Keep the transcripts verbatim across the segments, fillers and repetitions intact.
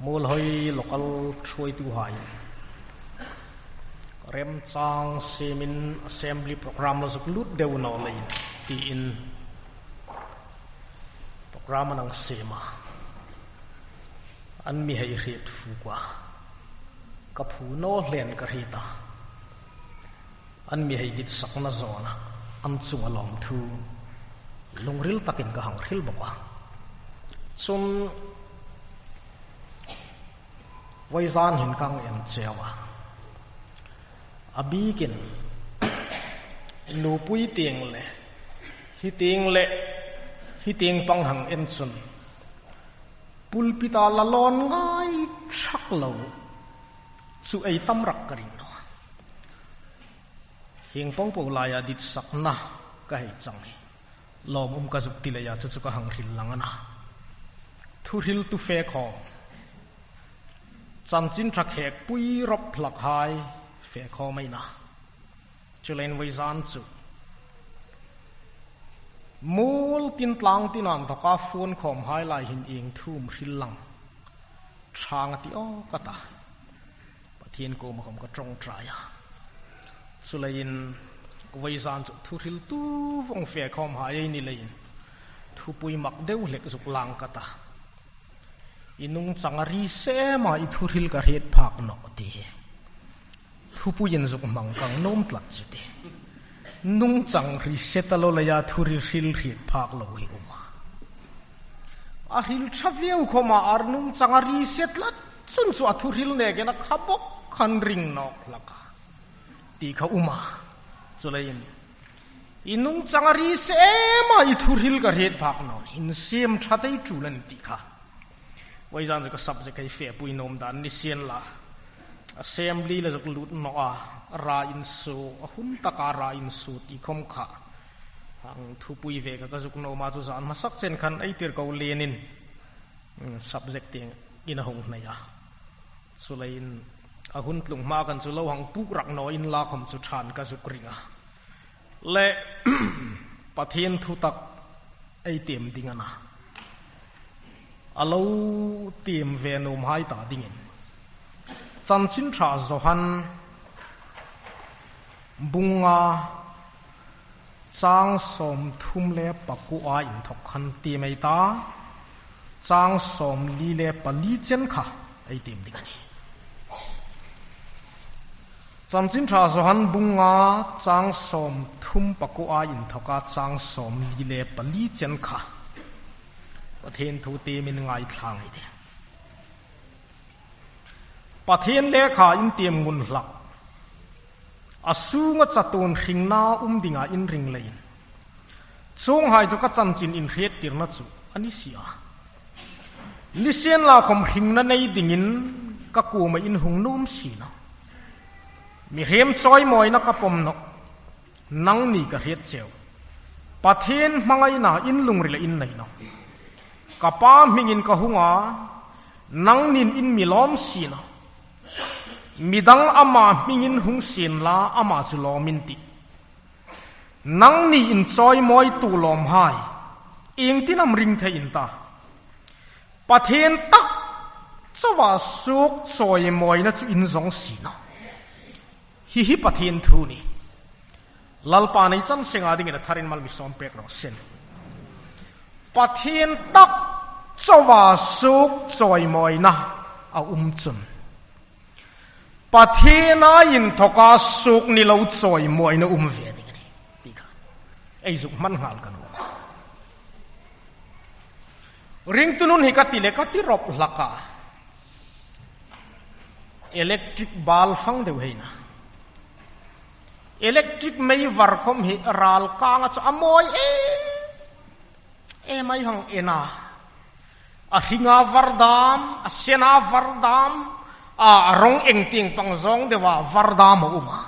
Muolhoi local ṭhuoituhai remchang siemin assembly program la zuk lut deu naw leiin tiin program an hang siem a, an mi hei hriet fuk a, ka phu naw hlein ka hriet a. An mi hei ditsakna zawna an chunga lawmthu lungril takin ka hang hril bawk a. Chun vawizan hin ka hang en cheu a, a bikin nupui tieng le hi tieng le hi tieng pang hang en chun pulpit-a la lawn ngai ṭhak lo chu ei tam rak ka ring naw a. Hieng po po laia ditsakna ka hei chang hi lawm um ka zuk ti leia chu chu ka hang hril lang a na. Thuhriltu fe khawm, chanchin ṭha khekpui rawp hlakhai fe khawm ei na. Chuleiin vawizan chu muol tin tlang tin an thawka phone khawmhai lai hin ieng thu am hril lang ṭhang a ti aw ka ta. Pathien kuoma khawm ka ṭawngṭai a. Chuleiin vawizan chu thuhriltu vawng fe khawmhai ei ni leiin thupui mak deu hlek zuk lang ka ta. I nungchang a ri se ma i thuhril ka hriet phak naw ti hi thupuiin zuk hmang ka nuom tlat chu ti. Nungchang ri se ta lo leia thuhril hriet phak lo hi um a. A hril ṭha vieu khawma a nungchang a ri se tlat chun chu a thuhril nekin a kha bawk khan ring nawk hlak a ti kha um a. Chuleiin i nungchang a ri se ma i thuhril ka hriet phak naw, insiem ṭha tei ṭul a nih ti kha. Vawizan chu ka subject hei fepui nuom dan ni sien la, assembly la zuk lut naw a, ra insuo, a hun taka ra insuo ti khawm kha hang thupui ve ka, ka zuk nuom a, chu zan hmasak chen khan ei tirko Lenin, mm, subject tieng in a hung hnai a. Chuleiin a hun tlung hma khan chu lo hang puk rak naw inla khawm chu ṭha-in ka zuk ring a. Le Pathien thutak ei tiem ding a na. A lo tiem ve nuomhai ta dingin Chanchin Ṭha Johan bung nga chang sawmthum le pakuo inthawk khan tiem ei ta, chang sawmli le pali chen kha ei tiem ding a nih. Chanchin Ṭha Johan bung nga chang sawmthum pakuo inthawka chang sawmli le pali chen kha Pathien thu tiemin ngaithla ei tih. Pathien lekha in tiem ngun hlak, a sunga chatuon hringna um dinga in ring leiin chuonghai chu ka chanchin inhriettirna chu a ni si a. Ni sien la khawm hringna nei dingin ka kuoma in hung nuom si naw. Mihriem chawimawina ka pawm nawh. Nangni ka hriet cheu. Pathien hmangaina in lungrila in nei nawh. Ka Pa hmingin ka hung a, nangnin in mi lawm si nawh. Midang ama hmingin hung sien la, ama chu lawm in tih. Nangni inchawimawitu lawmhai, iengtin am ring thei in ta? Pathien tak chauha suok chawimawina chu in zawng si nawh. Hi hi Pathien thu a nih. Lalpan ei chan senga dingin a tharin mal mi sawm pek raw se. Pathien tak chauha suok chawimawina a um chun, Pathiena inthawka suok ni lo chawimawina um ve ding a nih ti kha ei zuk hman nghal ka nuom a. Ringtu nun hi ka ti le ka ti rawp hlak a. Electric bulb fang deu hei na. Electric mei var khawm hi ral kanga chu a mawi em em ei hang en a. A hringa var dam, a sena var dam, a, a rawng eng tieng pang zawng deua var dam a um a.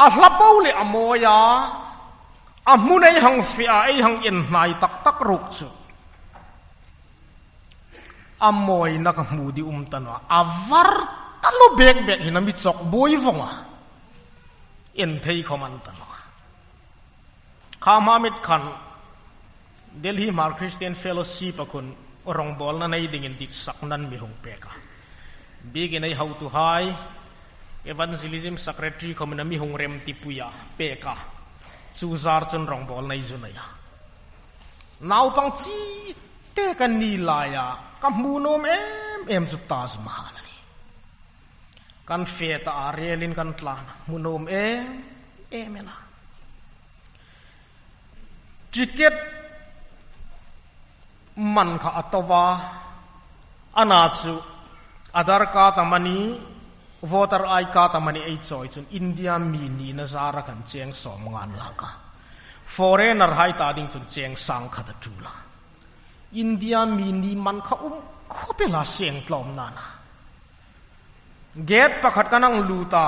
A hla po le a mawi a, a hmun ei hang fe a, ei hang en hnai tak tak ruok chu a mawina ka hmu ding um ta naw a. A var ta lo bek bek hin a mi chawk buoi vawng a, en thei khawm a ni ta naw a. Kha hma met khan Delhi Hmar Christian Fellowship-a khun Rongbawlna nei dingin ditsakna mi hung pek a. Biekin ei hotuhai, Evangelism Secretary khawmin a mi hung remtipui a pek a. Chu zar chun rongbawlna ei zu nei a. Naupang chite kan ni laia ka hmu nuom em em chu Taj Mahal a nih. Kan fe ta a, relin kan tlan a, hmu nuom em em el a. Ticket man kha a to a, ana chu Aadhaar card amanih, voter I D card amanih ei chawi chun India mi nina zara kan cheng sawm ngan lang a. Foreigner hai ta ding chun cheng sang khat a ṭul a. India mi ni man kha um khawp el a, seng tlawmna a. Gate pakhat kan hang lut a,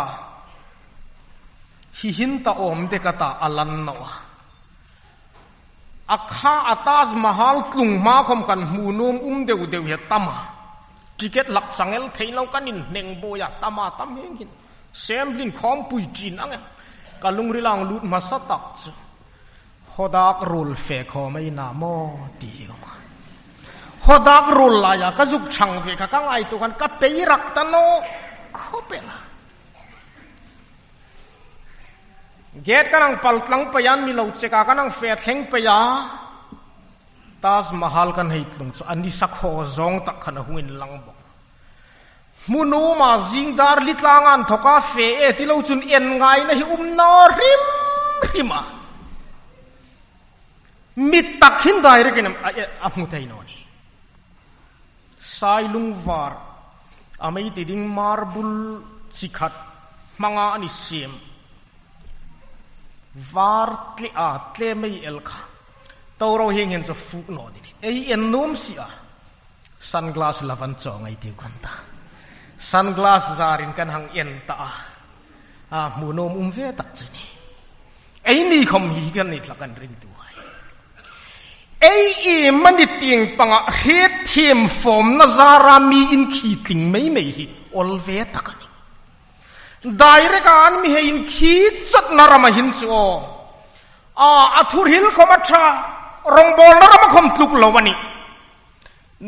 hi hin ta awm dek a ta, a lan naw a. A kha a Taj Mahal tlung hma khawm kan hmu nuom um deu deu hi a tam a. Ticket lak chang el thei lo kan inhneng buoi a, tam a tam hieng hin. Assembly-in khawm pui ṭin ang e. Ka lungril hang lut hmasa tak chu Hodak ruol fe khawm ei na maw ti hi ka hma. Hodak ruol laia ka zuk chang ve kha ka ngaituo khan ka pei rak ta naw khawp el a. Gate kan hang pal tlang pei a, an mi lo check a, kan hang fe thleng pei a. Taj Mahal kan hei tlung chu a ni sakhaw zawng tak khan a hung inlang bawk. Hmu nuom a, zing dar litlang an thawka fe e ti lo chun en ngaina hi um naw hrim hrim a. Mi tak hin direct-in a, a hmu thei naw ni. Sailung var, a mei ti ding marble chi khat hmanga an siem. Var tle a, tle mei el kha. Toro hieng hin chu fuk naw ding. Ei en nuom si a. Sunglass la van chawi ngai tiu kan ta. Sunglass zarin kan hang en ta a. A, hmu nuom um ve tak chu ni. Eini khawm hi kan ni tla kan ringtuhai. Ei iemani tieng panga hriet thiem fawmna zara mi inkhitling mei mei hi awl ve tak a nih. Direct-a an mi hei inkhit chatna rama hin chu aw. A, a thuhril khawm a ṭha, rongbawlna rama khawm tluk lo a nih.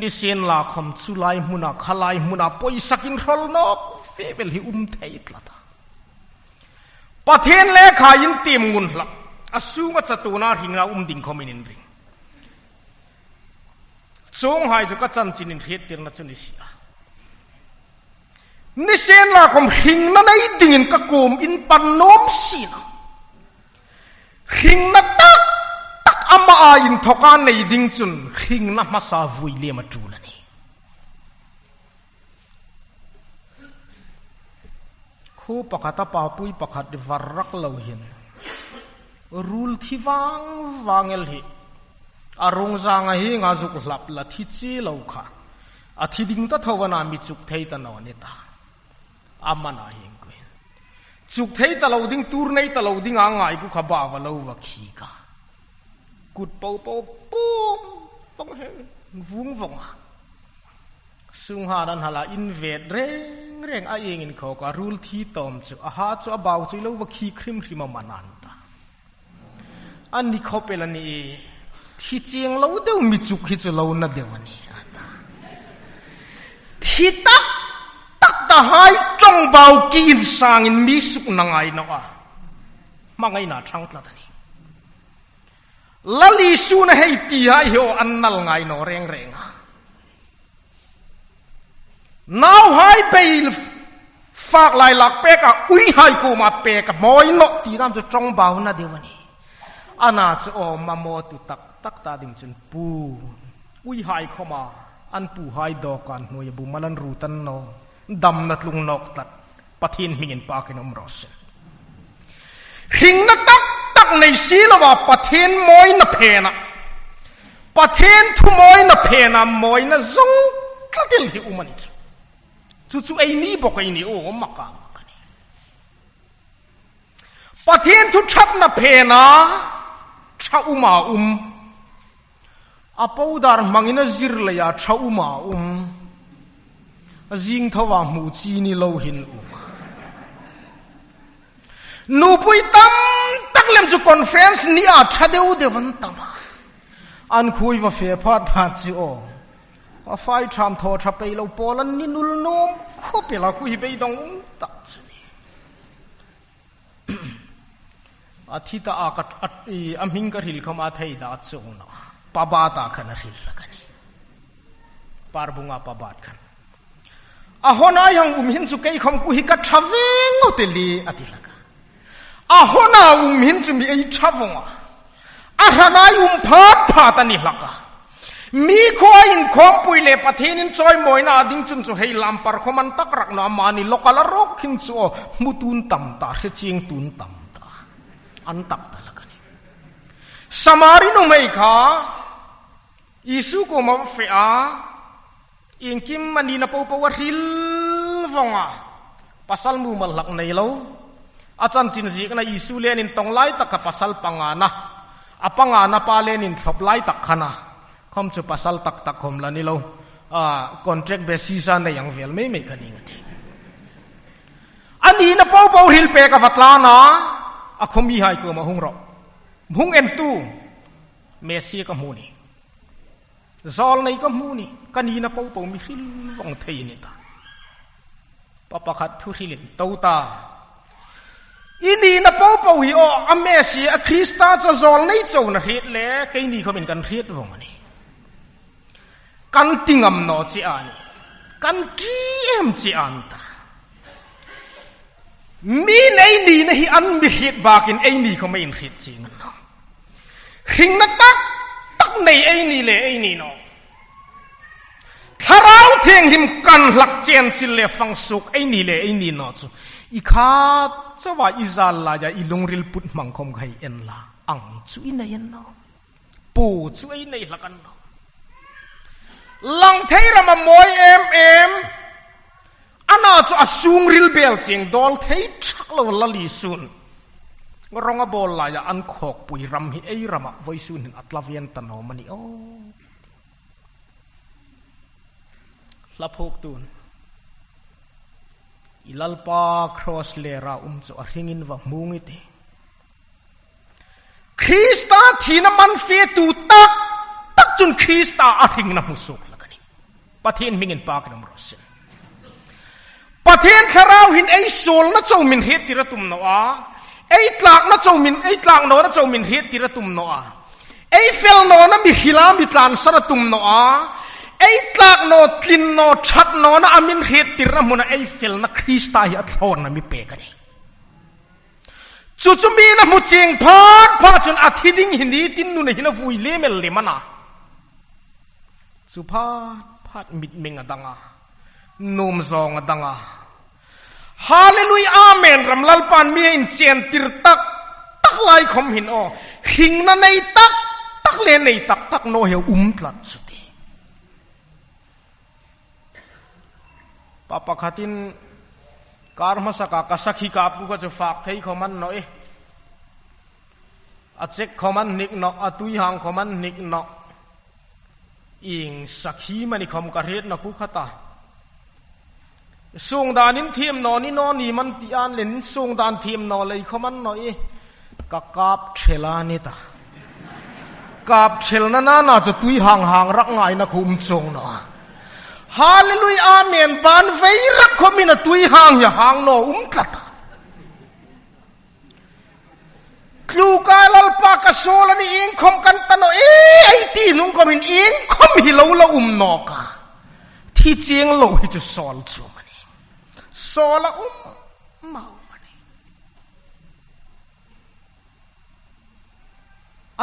Nisienlakhawm chu lai hmuna, kha lai hmuna, poisa kin hrawl nawk fe bel hi um thei tlat a. Pathien lekha intiem ngun hlak, a sunga chatuona hringna um ding khawmin inring. Chuonghai chu ka chanchin inhriettirna chu ni si a. Nisienlakhawm hringna nei dingin ka kuom inpan nuom si naw. Hringna tak tak ama a inthawka nei ding chun hringna hmasa vui lem a ṭul a nih. Khuo pakhat a papui pakhat var rak lo hin ruol thi vang vang el hi a rungzang a hieng a zuk hlap la thi chi lo kha. A thi ding ta tho a na mi chuk thei ta naw ni ta. Ama na hieng kuo hin. Chuk thei ta lo ding, tuor nei ta lo ding a ngai kuo kha bawa lo va khi ka. Kut po po pum vong he vung vong a. Sungha nan hala invet reng reng a ieng inkhawk a ruol thi tawm chu. A ha chu a bau chu lo va khi hrim hrim a man an ta. A ni khawp el a nih. Thi chieng lo deu mi chuk hi chu lo na deu a nih. Thi tak tak ta hai ṭawngbau ki insangin mi sukna ngai naw a. Hmangaina ṭhang tlat a nih. Lal Isuna hei ti hai hi aw an nal ngai naw reng reng a. Nauhai beil fak lai lak pek a, uihai kuoma pek a mawi naw ti dam chu ṭawngbau na deu a nih. A na chu aw mamawtu tak tak ta ding chun pu. Uihai khawma an puhai dawkan hnuoia bumal an ruot a ni naw. Damna tlung nawk tlat. Pathien hmingin pakin um raw se. Hringna tak tak nei si loa Pathien mawina phena, Pathien thu mawina phena mawina zong tlat el hi um a ni chu. Chu chu ei ni bawk ei ni u, um a ka mak a nih. Pathien thu ṭhatna phena ṭha um a um. A powder hmangin a zir leia ṭha um a um. A zing thoa hmu chi ni lo hin um. Nupui tam tak lem chu conference nia ṭha deu deu an tam a. An khuoi va fe phat phat chu aw. A fai ṭham thaw ṭha pei lo pawl an ni nul nuom khawp el a, khu hi beidong um tak chu ni. A thi ta a, ka, a, i, a hming ka hril khawm a thei da chu naw. Pabat a khan a hril hlak a nih. Parbunga Pabat khan. A hawn a hang um hin chu kei khawm khu hi ka ṭha ve ngawt el ie a ti hlak a. A hawn a um hin chu mi ei ṭha vawng a. A hran a um phat phat a ni hlak a. Mi khuoa inkhawmpui le Pathien inchawimawina a ding chun chu hei lampar khawm an tak rak naw a, mani local a rawk hin chu aw, hmu tun tam ta, hre chieng tun tam ta. An tak ta hlak a nih. Samari nuhmei kha Isu kuoma fe a, iengkim a nina popo a hril vawng a, pasal mumal hlak nei lo. A chanchin ziekna Isu le an intawng lai tak kha pasal pangana, a pangana pa le an inthlop lai tak khan a, khawm chu pasal tak tak khawm la ni lo. A, contract basis a nei ang vel mei mei kha ning a tih. A nina popo hril pek a va tlan a, a khaw mihai kuoma hung rawh. Hung en tu, Messie ka hmu a nih. Zawlnei ka hmu a nih, ka nina popo mi hril vawng thei a ni ta. Pa pakhat thu hrilin to ta. I nina popo hi aw, a Messie, a Krista chu zawlnei chauin a hriet le, keini khawmin kan hriet vawng a nih. Kan ti ngam naw che a nih. Kan ti em che a ni ta. Mi'n ei nina hi an mi hriet bakin eini khawm ei inhriet chieng a ni naw. Hringna tak tak nei ei ni le ei ni naw. Thlarau Thienghlim kan hlak chen chil le fang suok ei ni le ei ni naw chu. I khat chauha i zal laia i lungril put hmang khawm kha ei en la. Ang chu i nei a ni naw. Pu chu ei nei hlak a ni naw. Lang thei rama mawi em em. Ana chu a sungril bel chieng dawl thei thak lo Lal Isu'n. Rawng a bawl laia an khawkpui ram hi ei rama vawisun hin a tla ven ta naw am a ni aw. Hla phuok tun. I Lalpa cross lera um chu a hringin va hmu i tih. Krista thina man fetu tak tak chun Krista a hringna hmu suok hlak a nih. Pathien hmingin pakin um raw se. Pathien Thlarau hin ei suolna chauin hriettir a tum naw a. Ei tlakna chauin, ei tlak nawna chauin hriettir a tum naw a. Ei fel nawna mi hrila mi tlansan a tum naw a. Ei tlak naw, tlin naw, ṭhat nawna a mi hriettirna hmuna ei felna Krista hi a thlawna mi pek a nih. Chu chu mi'n a hmu chieng phat phat chun a thi ding hi ni tin nuna hin a vui lem el lem a na. Chu phat phat mitmeng a dang a. Nuom zawng a dang a. Hallelujah, amen ram Lalpan mi a inchentir tak tak lai khawm hin aw. Hringna nei tak tak le nei tak tak naw hi a um tlat chu ti. Pa pakhatin kar hmasaka ka sakhi kap ku kha chu fak thei khawm a ni naw e. A cheque khawm a ni naw, a tuihang khawm a ni naw. Ieng sakhi am a ni khawm ka hriet naw ku kha ta. Sungdan in thiem naw ni naw ni am a ni ti an leh sungdan thiem naw lei khawm a ni naw e. Ka kap thel a ni ta. Kap thelna nana chu tuihang hang rak ngaina khawm chuong naw a. Hallelujah, amen. Ban vei rak khawmin a tuihang hi hang naw um tlat a. Tluka Lalpa ka suol a nih, iengkhawm kan ta naw e, ei ti hnung khawmin iengkhawm hi lo la um nawk a. Thi chieng lo hi chu suol chu am a nih. Suol a um mau am a nih.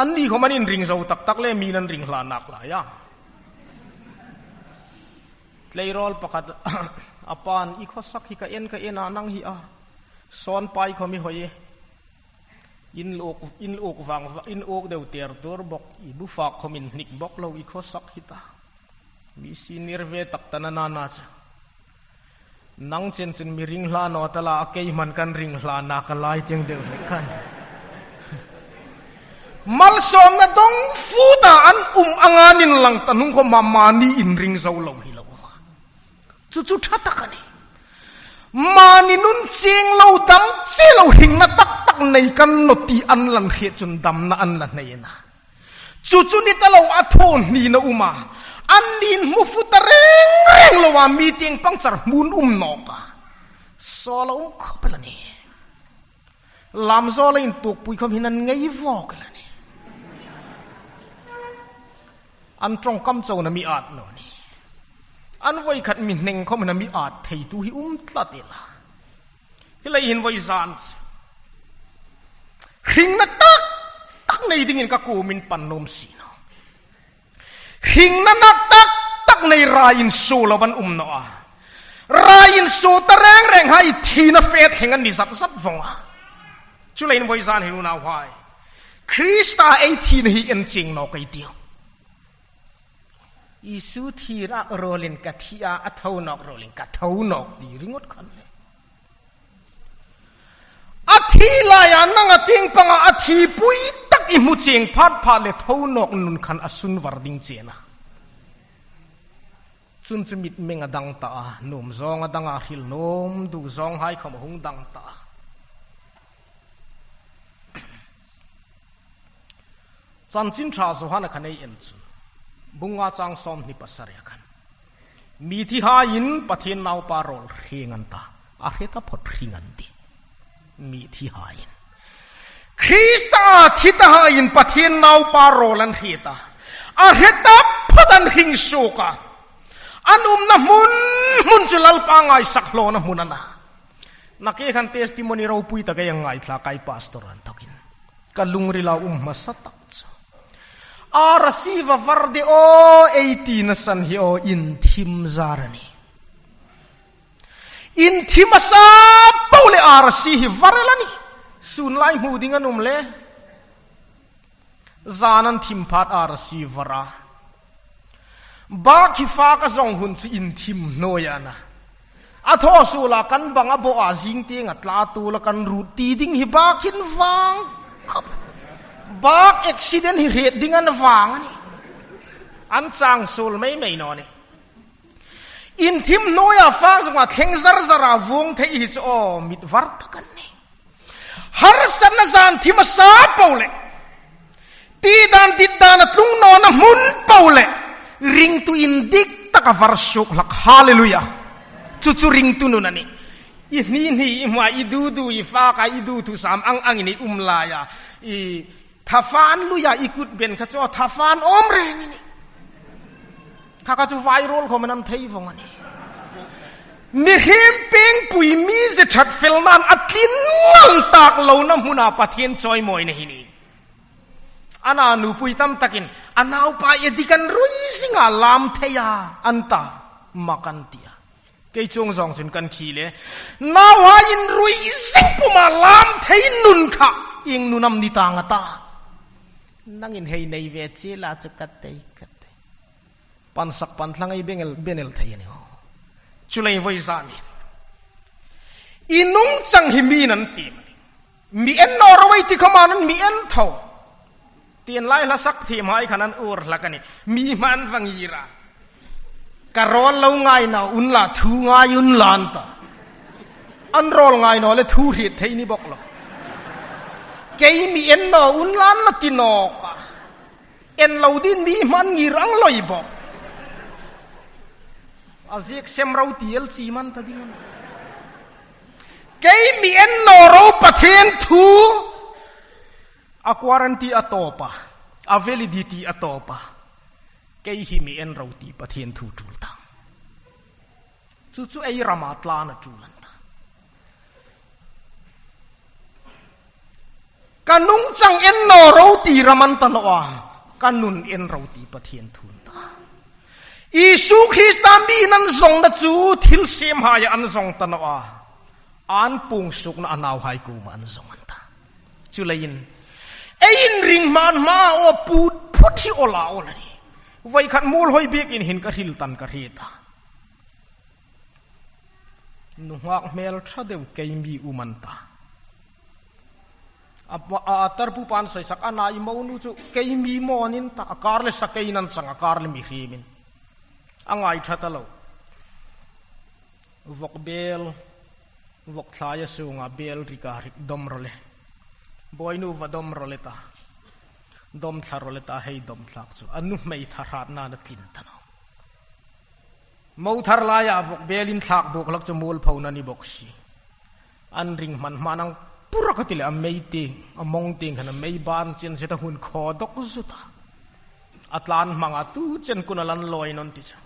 Anni khawm an inring zo tak tak le mi'n an ring hla nak lai a. Tleirawl pakhat a pan, "I khawsak hi ka en ka en a nang hi a. Sawn pai khawm i hoi e. In uk, in uk vang, in uk deu ter tur bawk, i bu fak khawm in hnik bawk lo, i khawsak hi ta." Mi senior ve tak ta nana chu. Nang chen chun mi ring hla naw ta la, a keima kan ring hla nak a lai tieng deu hlek khan. Malsawmna dong fut a an um anga an inlang ta hnung khawma mani inring zo lo hi lo um a. Chu chu ṭha tak a nih. Mani nun chieng lo, dam che lo, hringna tak tak nei kan naw ti an la hriet chun damna an la nei a na. Chu chu ni ta lo a, thaw hnina um a. Anni'n hmu fut a, Wa mi tieng pangchar hmun um nawk a. Sawl a um khawp el a nih. Lam zawl a intuokpui khawm hin an ngei vawk el a nih. An ṭawngkam chauin a mi at naw nih. An voi khat mi hneng khawm hin a mi at theitu hi um tlat el a. Hi lei hin voi zan chu hringna tak tak nei dingin ka kuomin pan nuom si naw. Hringna tak tak nei ra insuo lo an um naw a. Ra insuo ta reng reng hai thina fe thleng an ni zat zat vong a. Chuleiin voi zan hin unauhai, Krista ei thina hi en chieng nawk ei tiu. Isu thi rak ruolin ka thi a, a tho nawk ruolin ka tho nawk ti ringawt khan le. A thi laia nang a tieng panga a thipui tak i hmu chieng phat phat le tho nawk nun khan a sun var ding che a nih. Chun chu mitmeng a dang ta a, nuom zawng a dang a, hril nuom duh zawng hai khawm a hung dang ta a. Chanchin Ṭha Johana khan ei en chun, bung nga chang sawmhni pasari khan, mi thi haiin Pathien Naupa rawl hre ngan ta, a hre taphot hring an tih. Mi thi haiin, Krista thi ta haiin Pathien Naupa rawl an hre ta, a hre taphot an hring suok a. An umna hmun hmun chu Lalpa ngaisak hlawna hmun a nih. Nakie khan testimony ropui tak ei ngaithlak a, pastor an thokin ka lungrila um hmasa tak chu, arasi va var de aw ei tina san hi aw, inthim zar a nih. Inthim a sa po le arasi hi var el a nih. Sun lai hmu ding an um le. Zan an thim phat arasi var a. Bak hi fak a zong hun chu inthim hnuoia a nih. A thaw suola kan bang a bo a, zing tieng a tla tuola kan ruot ti ding hi bak hin vang khawp. Bak accident hi hriet ding an vang a nih. An chang suol mei mei naw nih. Inthim hnuoia fak zonga thleng zar zara vuong thei hi chu aw, mit var tak an nih. Harsatna zan thim a sa po le, ti dan dit dan a tlung nawna hmun po le, ringtu indik taka var suok hlak. Hallelujah. Chu chu ringtu nun a nih. I hni hni, i hma, i du du, i fak a, i du thusam ang angin i um laia, i thafa an luia i kut ben kha chu thafa an awm reng a nih. Kha kha chu viral khawm an thei vong a nih. Mihriem pengpui mi ze ṭhat felnain a tlin ngang tak lona hmuna Pathien chawimawina hi a nih. A na nupui tam takin a naupa edik an rui zinga lam thei a, an ta, mak an ti a. Kei chuong zawng chun kan khi le, nauhai inrui zing puma lam thei nun kha ieng nun am ni tang a ta. Nangin hei nei ve che la chu ka tei ka tei. Pansak pan thlang ei bengel benel thei a nih aw. Chuleiin voi zan hin, i nungchang hi mi'n an tiem a nih. Mi en naw ro ei ti khawma an mi en tho. Tienlai hla sak thiem hai khan an ur hlak a nih. Mi hma an va ngir a. Ka rawl lo ngai naw unla, thu ngai unla an ta. An rawl ngai naw le thu hriet thei ni bok lo. Kei mi en naw unla an la ti nawk a. En lo dingin mi hma an ngir ang loi bok. A ziek sem ro ti el chi man ta ding a nih. Kei mi en naw ro Pathien thu. A quarantine a tawp a, a validity a tawp a. Kei hi mi en ro ti Pathien thu tul ta. Chu chu ei rama tlan a tul an ta. Ka nungchang en naw ro ti ram an ta naw a, ka nun en ro ti Pathien thu an ta. Isu Krista mi'n an zawngna chu thilsiemhai an zawng ta naw a. An puong suokna a nauhai kuoma an zawng an ta. Chuleiin, ei inring hma hma aw, put phut hi awl a awl a nih. Voi khat Muolhoi biekin hin ka hril tan ka hriet a. Nunghak hmel ṭha deu kei mi um an ta. A, a, a tarpupa'n sawisak a, a na i mo nu chu kei mi maw ni ta, a kar le sakeiin an chang, a kar le mihriemin. A ngai ṭha ta lo. Vawk bel, vawk thlai a sunga bel rik a rik dawm rawh le. Bawinu va dawm rawh le ta. Dawm thla rawh le ta, hei dawm thlak chu. A nuhmei thahrâtna'n a tlin ta naw. Mo thar laia vawk belin thlak buk hlak chu mualphona ni bawk si. An ring hman hman ang pura ka ti le a mei tieng, a mawng tieng khan a mei ban chen zeta hun khaw dawk zut a. A tlan hmang a tu chen kun a lan lawi naw ni ti chu.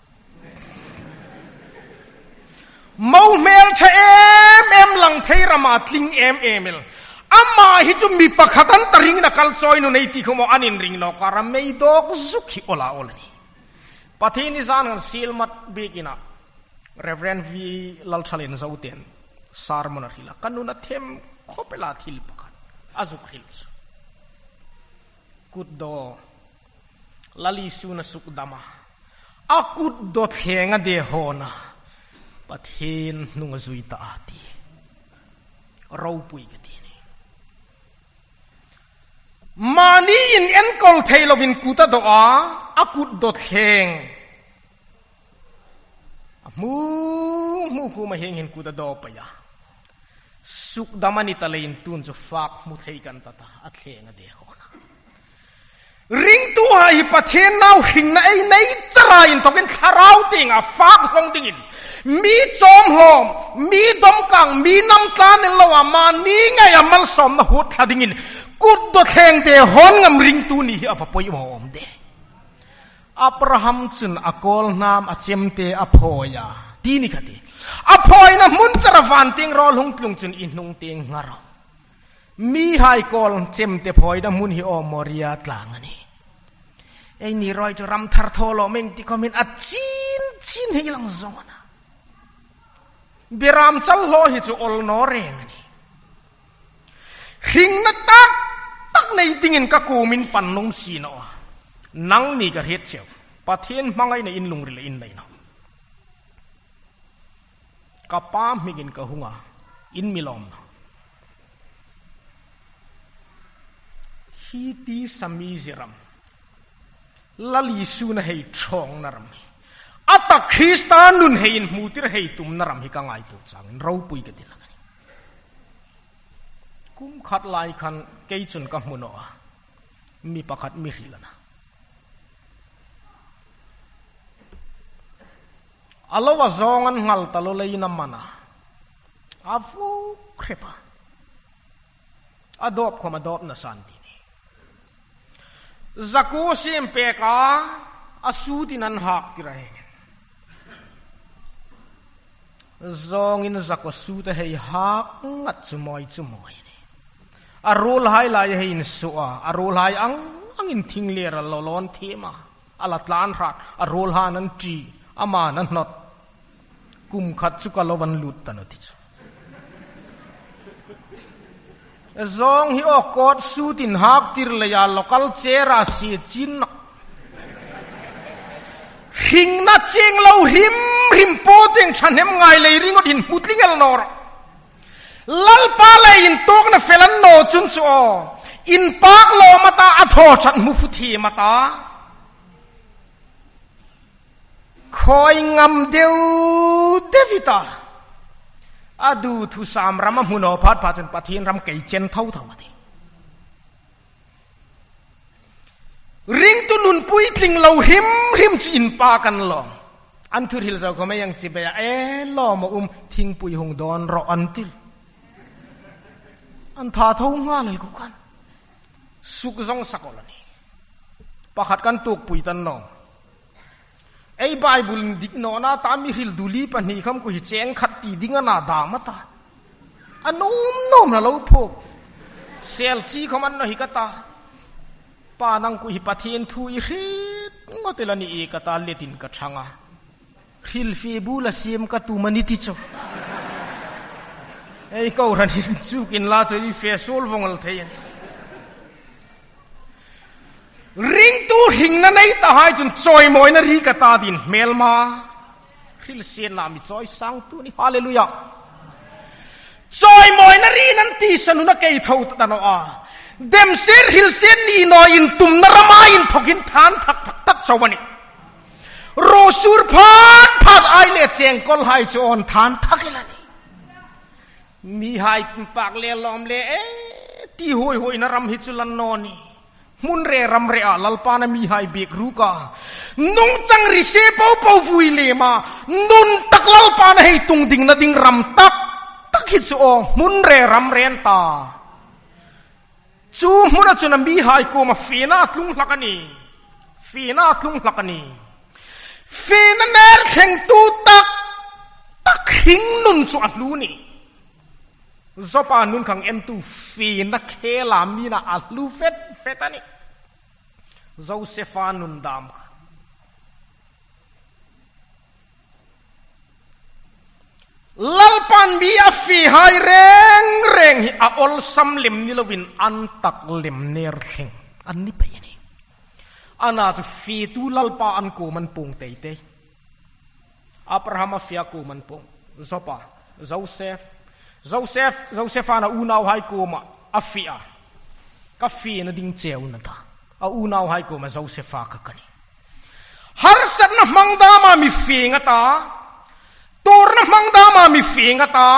Mo hmel ṭha em em lang thei rama tling em em el. Ama hi chu mi pakhat an ta ringin a kal chawi naw ni ti khawm an inring nawk a, a mei dawk zuk hi awl a awl a nih. Pathienni zan khan Sielmat biekin a Reverend V Lalṭhalienzo ten sermon a hril a, ka nun a them khawp el a thil pakhat a zuk hril chu. Kut daw, Lal Isua sukdam a, a kut daw thleng a dehawna, Pathien hnung a zui ta a ti. Ropui ka ti a nih. Mani in enkawl thei lovin kut a daw a, a kut daw thleng. A hmu hmu khawma hieng hin kut a daw pei a. Sukdam a ni ta leiin tun chu fak hmu thei kan ta ta, a thleng a dehawna. Ringtuhai hi Pathien nau hringna ei nei chara inthokin thlarau tienga fak zawng dingin, mi chawm hlawm, mi dawm kang, mi nam tlan el loa mani ngeia malsawmna huot thla dingin kut daw thleng dehawn ngam ringtu ni hi a va poimaw awm de. Abraham chun a kawlhnam a chemte a phawi a, ti ni kha ti. A phawina hmun chara van tieng rawl hung tlung chun i hnung tieng nghar ro. Mihai kawl chemte phawina hmun hi aw Moria tlang a nih. Eini ruoi chu ram thar thaw lawm eng ti khawmin a chin chin hei lang zawng a na. Beram chal hlaw hi chu awl naw reng a nih. Hringna tak tak nei dingin ka kuomin pan nuom si naw a. Nangni ka hriet cheu. Pathien hmangaina in lungrila in nei naw. Ka Pa hmingin ka hung a, in mi lawm naw. Hi ti sami zie ram. Lal Isua hei ṭhawngna ram hi. A tak Krista nun hei inhmutir hei tumna ram hi ka ngaituo changin ropui ka ti hlak a nih. Kum khat lai khan kei chun ka hmu naw a. Mi pakhat mi hril a na. A lo a zawng an nghal ta lo leiin a man a. A vuk hrep a. A dawp khawm a dawp nasa a ti ni. Zakuo siem pek a, a sutin an hak tir a heng. Zawngin zakuo sut a hei hak ngat chu mawi chu mawi a nih. A ruolhai lai hei insuo a, a ruolhai ang angin thing ler a lo lawn thiem a. A la tlan hrat, a ruolhaiin an ṭi, ama an hnawt. Kum khat chu ka lo van lut ta naw ti chu. Zawng hi aw coat suit inhak tir leia local chair-a sie chin nawk. Hringna chieng lo hrim hrim po tieng ṭhahnem ngai lei ringawt hin hmu tling el naw ro. Lalpa le intuokna fel a ni naw chun chu aw. Inpak lawm a ta, a thaw ṭhat hmu fut hi a ta. Khawi ngam deu deu i ta. A duthusam ram a hmu naw phat phat chun Pathien ram kei chen tho tho a ti. Ringtu nun puitling lo hrim hrim chu inpak a ni lawm. An thu hril zo khawm ei ang chi bei a, e lawm a um, thingpui hung dawn rawh an ti. An tha tho nghal el kha khan. Suk zawng sak awl a nih. Pakhat kan tuokpui ta naw. Ei Bible dik nawna ta mi hril duli pahni khawm khu hi cheng khat ti ding a na dam a ta. A nuom nuom na lo phuok. Sel chi khawm a ni naw hi ka ta. Pa nang khu hi Pathien thu i hriet ngawt el a ni e ka ta, letin ka ṭhang a. Hrilfie bu la siem ka tum a ni ti chu. Ei kohran hin chuk inla chu i fe suol vawng el thei a nih. Ringtu hringna nei tahai chun chawimawina ri ka ta ding hmelma. Hrilsietna mi chawisang tu ni. Hallelujah. Chawimawina ri nan ti san hun a kei tho ta naw a. Demsir hrilsiet ni naw intumna rama inthokin than thak thak tak chau a nih. Ruo sur phat phat ei le chengkawlhai chu aw than thak el a nih. Mihai inpak le lawm le e ti huoi huoina ram hi chu la ni naw ni. Hmun re ram re a Lalpan a mihai biek ruk a, nungchang ri se po po vui lem a, nun tak Lalpan a hei tung dingna ding ram tak tak hi chu aw, hmun re ram re an ta. Chu hmuna chun a mihai kuoma fiena a tlung hlak a nih. Fiena a tlung hlak a nih. Fiena ner thlengtu tak tak hringnun chu a hlu a nih. Joba nun khang entu fiena khela mina a hlu vet vet a nih. Josepha nun dam kha. Lalpan mi a fiehai reng reng hi a awlsam lem ni lovin an tak lem ner thleng an ni pei a nih. Ana chu fietu Lalpa an kuoma an puong tei tei. Abraham a fie a, kuoma an puong? Joba, Joseph. Joseph, Joseph-an a unauhai kuoma a fie a, ka fiena ding cheu a ta. A unauhai kuoma Josepha ka kha a nih. Harsatna hmang dama mi fie nga ta, tuorna hmang dama mi fie nga ta,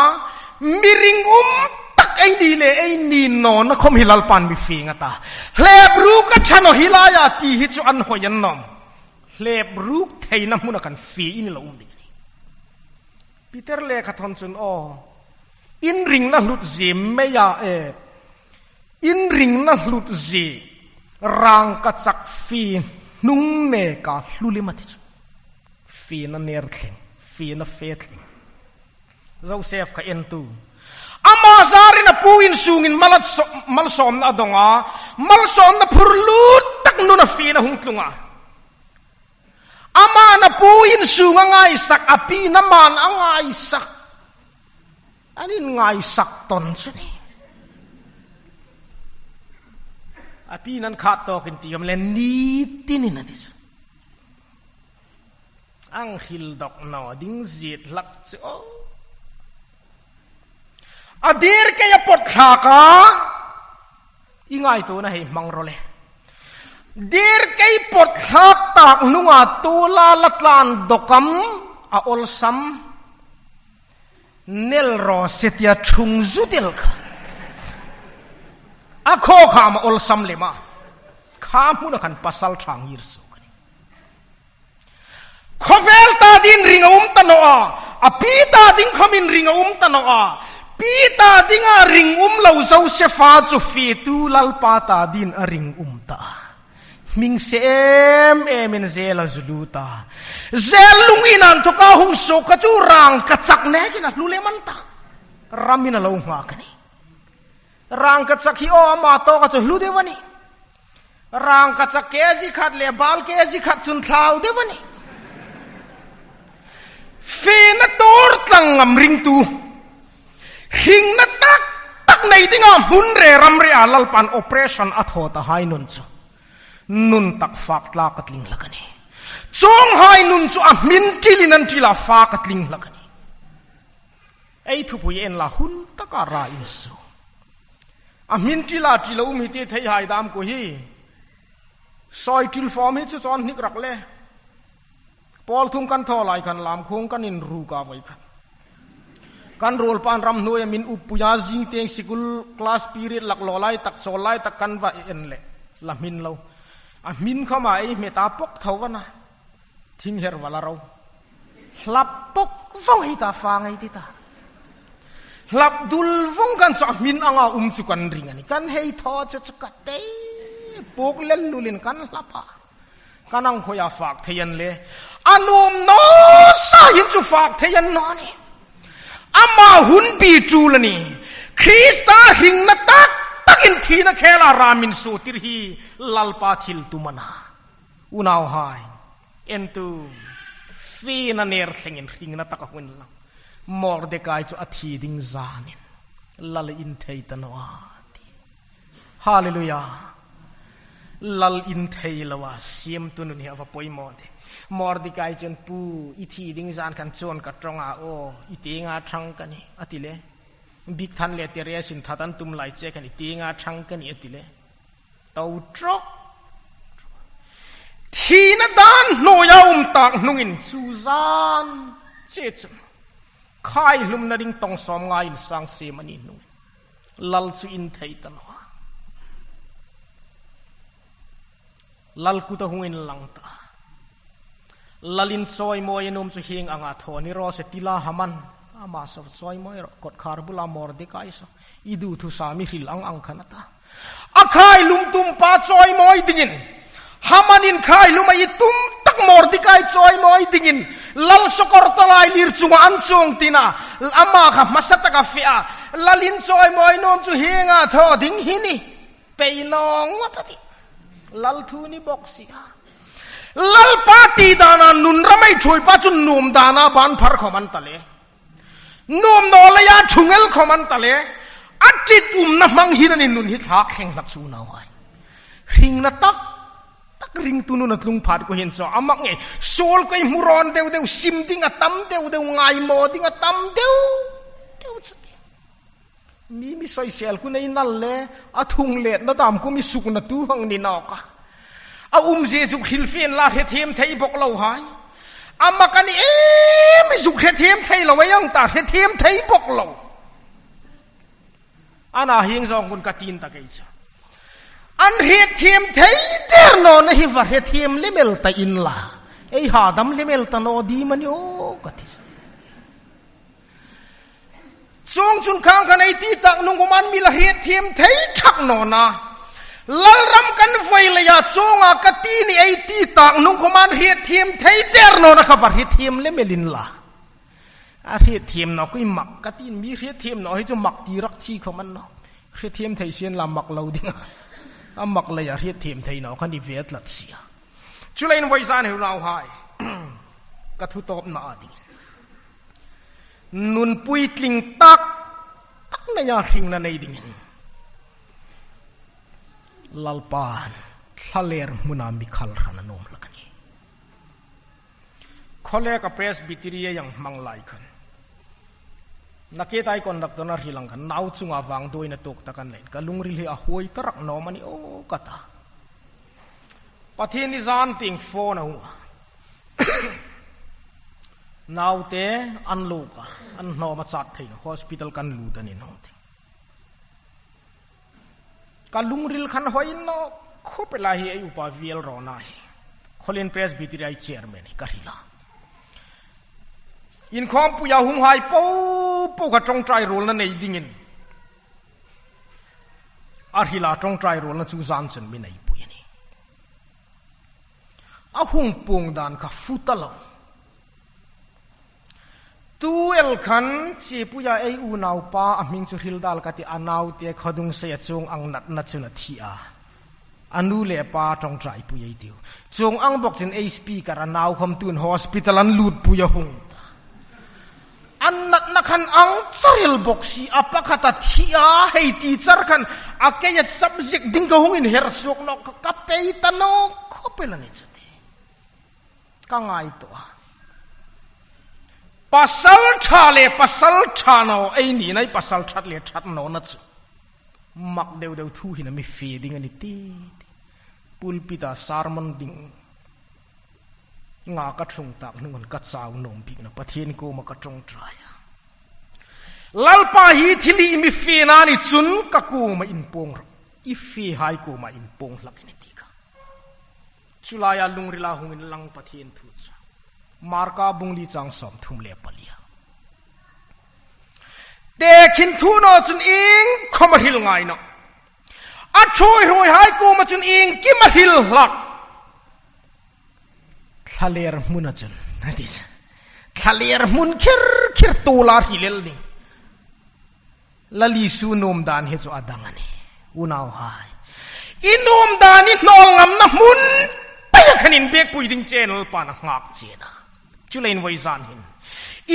mi ringum tak ei ni le ei ni nawna khom hi Lalpan mi fie nga ta. Hlep ruk a ṭha naw hi laia ti hi chu an hoi an nawm. Hlep ruk theina hmuna kan fie in lo um ding a nih. Peter lekhathawn chun aw, in ringna hlut zie meia e, in ringna hlut zie rangkachak fie hnung neka hlu lem a ti chu. Fiena ner thleng, fiena fe thleng. Joseph kha entu. Ama zarin a pu in sungin malat so-, malsawmna a dong a, malsawmna phur lut tak nuna fiena hung tlung a. Aman a pu in sunga ngaisak, a piin aman a ngaisak. An in ngaisak ton chu ni. A piin an khat tawkin ti khom le ni tinin a ti chu. An hril dok naw ding ziet hlak chu aw. A dir kei a pawt thlak a. I ngaituona hei hmang ro le. Dir kei pawt thlak tak hnunga tuola la tlan dok am a awlsam? Nel raw se tia ṭhung zu tel kha. A khaw kham a awlsam lem a. Kha hmuna khan pasal ṭha ngir suok a nih. Khawvel ta dingin ring a um ta naw a, a pi ta ding khomin ring a um ta naw a. Pi ta dinga ring um lo Josepha chu fietu Lalpa ta dingin a ring um ta a. Hming se em emin jela zu lut a. Jel lung ina inthoka hung suok kha chu rangkachak nekin a hlu lem an ta. Ramin a lo nghak a nih. Rangkachak hi aw ama tawka chu hlu deu a nih. Rangkachak kg khat le bal kg khat chun thlau deu a nih. Fiena tuor tlang ngam ringtu, hringna tak tak nei dinga hmun re ram re a Lalpan operation a thaw tahai nun chu nun tak fak tlak a tling hlak a nih. Chuonghai nun chu a hmin ṭilin an ṭil a, fak a tling hlak a nih. Ei thupui en la, hun taka ra insuo. A hmin ṭila ṭi lo um hi ti theihai dam kha hi. Sawi ṭil fawm hi chu chun hnik rak le. Pawl thum kan thaw lai khan lam khung kan inruk a voi khan. Kan ruolpa'n ramhnuoia min upuia zing tieng sikul class period laklaw lai tak, chawl lai tak kan va en le. La hmin lo. A hmin khawma ei hmet a pawk tho a na. Thing her va la ro. Hlap pawk vong hi ta, fang ei ti ta. Hlap dul vong kan chu a hmin anga um chu kan ring a nih. Kan hei thaw chu chu ka tei. Pawk lel lulin kan hlap a. Kan ang khoia fak thei an le. A nuom naw sa hin chu fak thei an naw nih. Ama hun bi tul a nih. Krista hringna tak takin thina khela ramin suotir hi Lalpa thil tum a na. Unauhai, entu, fiena ner thlengin hringna taka hung inlang. Mordekai chu a thi ding zanin lal in thei ta naw a ti. Hallelujah. Lal in thei loa siemtu nun hi a va poimaw de. Mordekai chun, "Pu, i thi ding zan khan chuong ka ṭawnga aw, i tienga ṭhang ka nih," a ti le. Bigthan le Teresin that an tum lai che khan, "I tienga ṭhang ka nih," a ti le. To ṭawk. Thina dan hnuoia um tak hnungin chu zan che chun khai hlumna ding tong sawmnga insang siem a ni hnungin lal chu in thei ta naw a. Lal kuta hung inlang ta. Lalin chawimawi a nuom chu hieng anga thaw ni raw se ti la Haman. Ama saw chawimawi rawh, kotkhar bula Mordekai saw. I duthusam i hril ang ang khan a ta. A khailum tum pa chawimawi dingin. Hamanin khailum a tum tak Mordekai chawimawi dingin. Lal saw kawr talai lir chunga an chuong tina. Ama kha hmasa taka fe a. Lalin chawimawi nuom chu hieng anga thaw ding hi ni. Pei nawng a ta ti. Lal thu ni bok si a. Lalpa ti dana nun ram ei ṭhuoi pa chun nuom dana ban phar khawm an ta le. Nuom naw leia ṭhung el khawm an ta le. A ṭium na hmang hin a ni nun hi thlak thleng hlak chu unauhai. Hringna tak tak ringtu nuna tlung phat ko hin chaw a mak ngei. Suol ko ei hmu rawn deu deu, sim ding a tam deu deu, ngaimaw ding a tam deu deu chu. Mi mi soisel ku nei nal le, a thung letna dam ku mi sukna tu hang ni nawk a. A um zie zuk hril fie inla hrethiam thei bok lo hai. A mak a ni em zuk hrethiam thei lo ei ang ta, hrethiam thei bok lo. Ana hieng zawng hun ka tin ta kei chu. An hrethiam thei der nawna hi va hrethiam lem el ta inla. Ei hadam lem el ta naw ding am a ni aw ka ti. Chuongchun khang khan ei ti tak nung khawm an mi la hrethiam thei thak nawna. Lalram kan voi leia chuonga ka ti ni ei ti tak nung khawm an hrethiam thei der nawna kha va hrethiam lem el inla. A hrethiam naw kui mak ka tin mi hrethiam naw hi chu mak ti rak chi khawm a ni naw. Hrethiam thei sien la mak lo ding a. A mak leia hrethiam thei naw ka ni ve tlat si a. Chuleiin voi zan hi unauhai. Ka thu tawpna a ding. Nun puitling tak tak neia hringna nei dingin Lalpan thlaler hmuna mi khal hran a nuom hlak a nih. Khawleka Presbytery-a hang hmang lai khan. Nakie tai conductor-in a hril ang khan nau chunga vangduoina tuok tak an nei. Ka lungril hi a huoi ta rak nawm a ni aw ka ta. Pathienni zan tieng phone a hung a. Naute an lûk a, an hnawm a chat thei naw, hospital kan lut a ni naw ti. Ka lungril khan hoi naw khawp el a hi ei upa Vielrawna hi. Khawlien Presbytery-a chairman hi ka hril a. Inkhawmpuia hunghai po po kha ṭawngṭai ruolna nei dingin. A hril a ṭawngṭai ruolna chu zan chun mi neipui a nih. A hung puong dan kha fuk ta lo. Tu el khan chipuia ei unaupa a hming chu hril dal ka ti a naute khodung sei a chuong ang natna chun a thi a. A nu le pa ṭawngṭaipui ei tiu. Chuong ang bok chun ei speaker a nau khawm tuin hospital an lutpui a hung. An natna khan ang char el bok si a pakhat a thi a hei ti char khan a keia subject ding ka hung inher suok naw ka pei ta naw khawp el a ni chu ti. Ka ngaituo a. Pasalṭha le pasalṭha naw ei ni nai pasalṭhat le ṭhat nawna chu. Mak deu deu thu hin a mi fe ding a ni ti. Pulpit-a sermon ding. Nga ka ṭhung tak hnunga ka chau nuom bikna Pathien kuoma ka ṭawngṭai a. Lalpa hi thil hi mi fena ni chun ka kuoma inpuong rawh. I fehai kuoma inpuong hlak i nih ti kha. Chu laia lungrila hung inlang Pathien thu chu. Marka bung li chang sawmthum le pali a. Tekhin thu naw chun iengkhawm a hril ngai nawh. A ṭhuoi hruoihai kuoma chun iengkim a hril hlak. Thlaler hmuna chun, a ti. Thlaler hmun khir khir tuola hril el ding. Lal Isu nuom dan hi chu a dang a nih. Unauhai. I nuom dan i hnawl ngamna hmun peia khan inbiekpui ding che Lalpan a nghak che a nih. Chuleiin voi zan hin.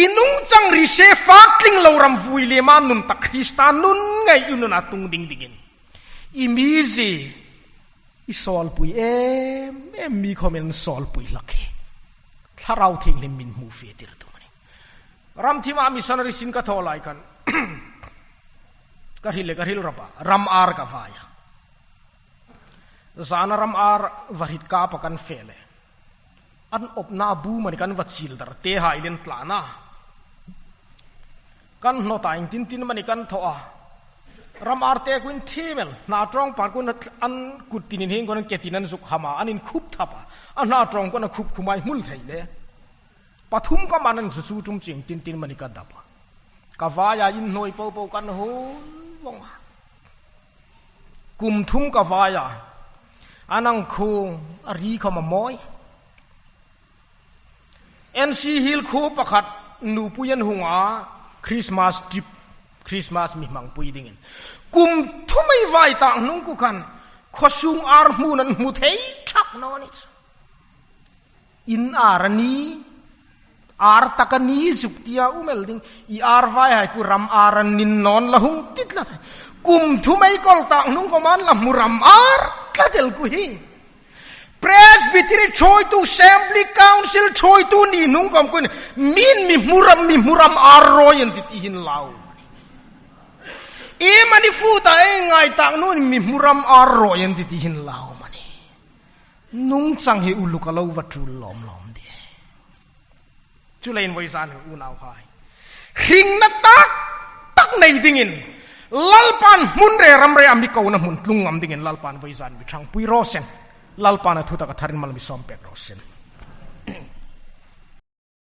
I nungchang ri se fak tling lo ram vui lema nun tak Krista nun ngei i nuna tung ding dingin. I mizie i sawlpui em em mi khawmin sawlpui hlak hi. Thlarau Thienghlim min hmu fe tir tum a nih. Ram thima missionary sin ka thaw lai khan. Ka hril le ka hril rawp a. Ram ar ka vai a. Zana ram ar va hrit kapa kan fe le. An opna bu mani kan va chil dar te hai len tlana. Kan hnawt a, iengtin tin mani kan thaw a. Ram ar te kuoin thiem el, hna tawng par kuoin an kut tinin hieng kuoin an ke tin an zuk ham a, an inkhup thap a, a hna tawng kuoin a khup khum a, hmul thei le. Pathum ka man an zu chu tum ching tin tin mani ka dap a. Ka vai a, in hnuoi po po kan hung vong a. Kum thum ka vai a. An ang khu a ri khawm a mawi. N C Hill khuo pakhat nupui an hung a, Christmas trip, Christmas mi hmangpui dingin. Kum thum ei vai tak hnung khu khan, khaw sung ar hmun an hmu thei thak naw ni chu. In ar a ni, ar tak a ni zuk tia um el ding, i ar vai hai khu ram ar an nin naw ni la hung ti tlat. Kum thum ei kol tak hnung khawm an la hmu ram ar tlat el khu hi. Presbytery ṭhuoitu, Assembly Council ṭhuoitu ni hnung khawm khuoin, mi'n mi hmu ram, mi hmu ram ar rawi an ti ti hin lau. I mani fu ta ei ngai tak nun mi hmu ram ar rawi an ti ti hin lau mani. Nungchang hi uluk a lo va tul lawm lawm de. Chuleiin vawizan hi unauhai, hringna tak tak nei dingin, Lalpan hmun re ram re a mi kona hmun tlung ngam dingin Lalpan vawizan mi ṭhangpui raw seh. Lalpan a thu tak a tharin mal mi sawm pek raw seh.